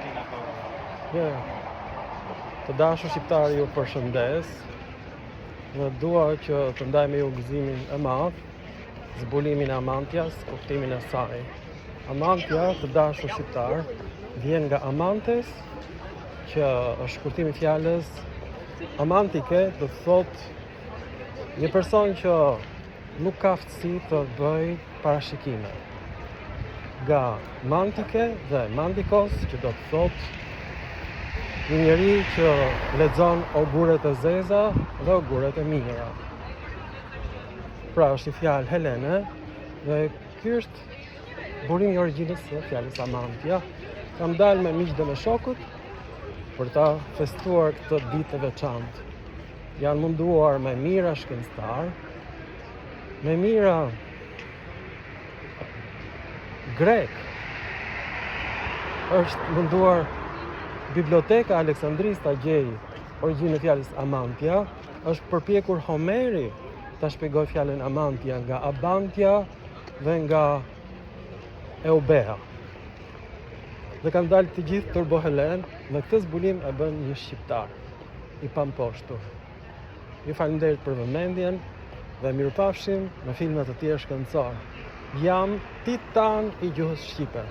Latin apo Jo, jo. Të dashur shqiptarë ju përshëndes dhe dua që të ndaj me ju gëzimin e madh, zbulimin e Amantias, kuptimin e saj. Amantia, të dashur shqiptarë, vjen nga Amantes, që është shkurtimi i fjalës amantike, do të thotë një person që nuk ka aftësi të bëjë parashikime. Nga mantike dhe mantikos, që do të thotë një njeri që lexon oguret e zeza dhe oguret e mira. Pra është një fjalë helene dhe ky është burimi i origjinës së fjalës Amantia. Kam dalë me miqtë dhe me shokët për ta festuar këtë ditë të veçantë. Janë munduar me mijëra shkencëtarë, me mijëra grekë. Është munduar biblioteka e Aleksandrisë ta gjejë origjinën e fjalës Amantia, është përpjekur Homeri ta shpjegojë fjalën Amantia nga Abantia dhe nga Eubea. Dhe kanë dalë të gjithë turbohelenë dhe këtë zbulim e bën një shqiptar i pamposhtur. Ju faleminderit për vëmendjen dhe mirupafshim në filma të tjerë shkencorë. Jam titan i gjuhës shqipe.